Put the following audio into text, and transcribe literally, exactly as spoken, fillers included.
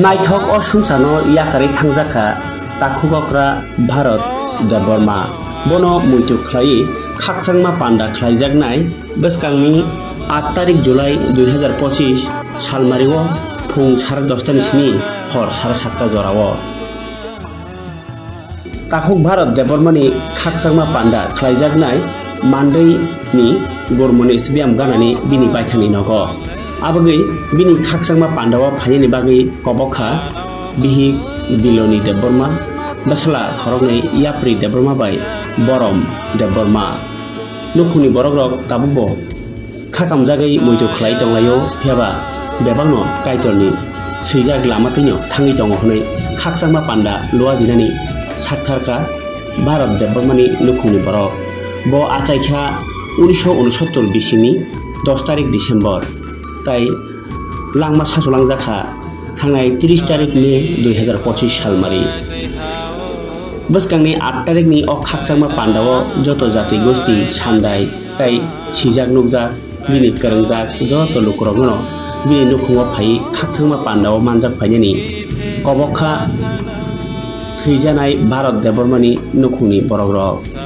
Naithok o sumsano yakarwi thangjakha takhuk okra Bharat Debbarma. Bono muitu khlaiwi khakchangma panda khlaijaknai bwskangni aat tarik July dui hazar pochis salmario phung sare dosta ni simi hor sare satta jorao. Takhuk Bharat Debbarmani khakchangma panda khlaijaknai Mandai ni Gormoni Stadium ganani bini baithangni nogo. Abagwi bini khakchangma pandao phainani bagwi kobok kha bihik Biloni Debbarma, bwsla khoroknwi Yapri Debbarma bai Borom Debbarma. Nukhungni borokrok tabukbo khakamjagwi muitu khlai tonglaio, phiyaba bebakno Kaitorni swijak lama twino thangwi tongo hwnwi khakchangma panda luajinani saktharkha Bharat Debbarmani nukhungni borok. Bo achaikha unisho unsottor bisingni dos tarik December, tai langma sachulangjak kha thangnai tris tarik May dui hazar pochis salmari. Bwskangni aat tarikni o khakchangma pandao joto jati gosti sandai tai sijak nukjak bini kwrwngjak joto lukurokno bini nukhungo phaiwi khakchangma pandao manjak phainani kobok kha thwijanai Bharat Debbarmani nukhungni borokrok.